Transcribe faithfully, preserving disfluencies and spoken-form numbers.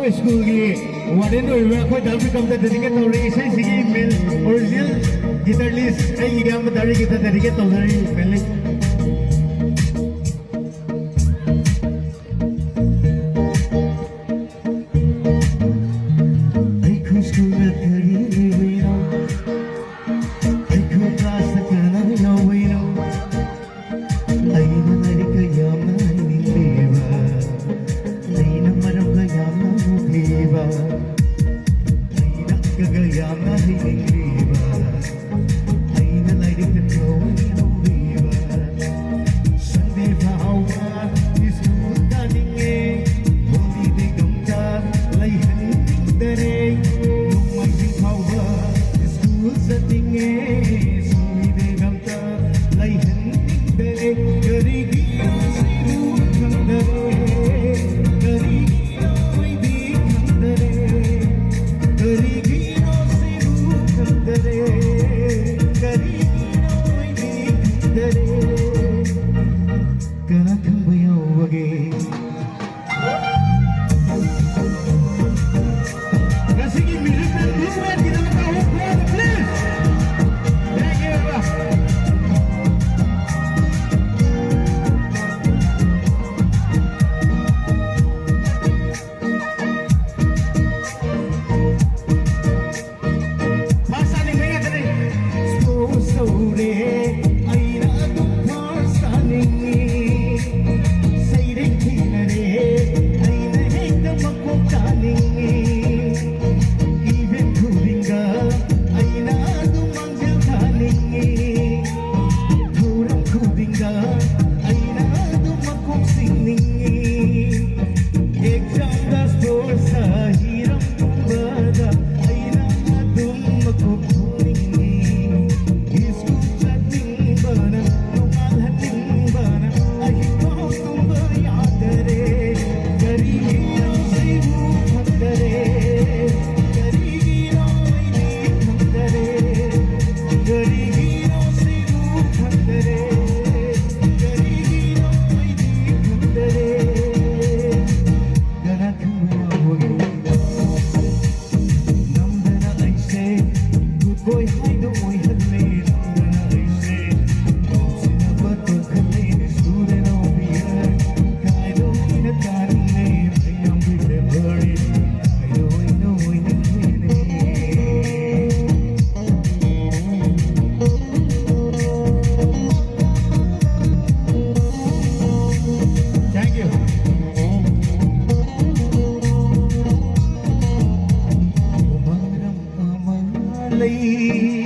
ꯑꯩꯈꯣꯏ ꯁ꯭ꯀꯨꯜꯒꯤ ꯋꯥꯔꯗꯦꯟ ꯑꯣꯏꯔꯤꯕ ꯑꯩꯈꯣꯏ ꯗꯥ ꯕꯤꯀ꯭ꯔꯝꯗ ꯗꯦꯗꯤꯀꯦꯠ ꯇꯧꯔꯤ꯫ ꯏꯁꯩꯁꯤꯒꯤ ꯃꯦꯟ ꯑꯣꯔꯤꯖꯤꯅꯦꯜ ꯒꯤꯇꯔ ꯂꯤꯁ ꯑꯩꯒꯤ ꯏꯌꯥꯝꯕ ꯗꯥ ꯔꯤꯒꯤꯠꯇ ꯗꯦꯗꯤꯀꯦꯠ ꯇꯧꯖꯔꯤ꯫ ꯃꯦꯟꯂꯤ꯫ ꯑꯩꯈꯣꯏ ꯁ꯭ꯀꯨꯜꯗ ꯀꯔꯤ ꯂꯩꯕꯩꯅꯣ? ꯑꯩꯈꯣꯏ ꯀ꯭ꯂꯥꯁꯇ ꯀꯅꯥ ꯌꯥꯎꯕꯩꯅꯣ? ꯑꯩꯅ ꯂꯥꯏꯔꯤꯛꯀ ꯌꯥꯝꯅ ꯍꯩꯅꯤꯡꯂꯤꯕ, ꯑꯩꯅ ꯃꯔꯝꯒ ꯌꯥꯝꯅ ꯅꯣꯛꯂꯤꯕ, ꯑꯩꯅ ꯑꯪꯀꯒ ꯌꯥꯝꯅ ꯍꯩꯅꯤꯡꯂꯤꯕ, ꯑꯩꯅ ꯂꯥꯏꯔꯤꯛꯇ ꯊꯋꯥꯏ ꯌꯥꯎꯔꯤꯕ꯫ ꯁꯟꯗꯦ ꯐꯥꯎꯕ ꯁ꯭ꯀꯨꯜ ꯀꯥꯅꯤꯡꯉꯦ, ꯍꯣꯂꯤꯗꯦꯒ ꯑꯝꯇ ꯂꯩꯍꯟꯅꯤꯡꯗꯔꯦ꯫ ꯅꯣꯡꯃꯥꯏꯖꯤꯡ ꯐꯥꯎꯕ ꯁ꯭ꯀꯨꯜ ꯆꯠꯅꯤꯡꯉꯦ, ꯁꯨꯏꯗꯦꯒ ꯑꯝꯇ ꯂꯩꯍꯟꯅꯤꯡꯗꯔꯦ꯫ ꯀꯔꯤꯒꯤꯅꯣ ꯁꯤꯕꯨ ꯈꯪꯗꯔꯦ, ꯀꯔꯤꯒꯤꯅꯣ ꯑꯩꯗꯤ ꯈꯪꯗꯔꯦ, ꯀꯔꯤꯒꯤꯅꯣ ꯁꯤꯕꯨ ꯈꯪꯗꯔꯦ꯫ ꯂꯩ꯫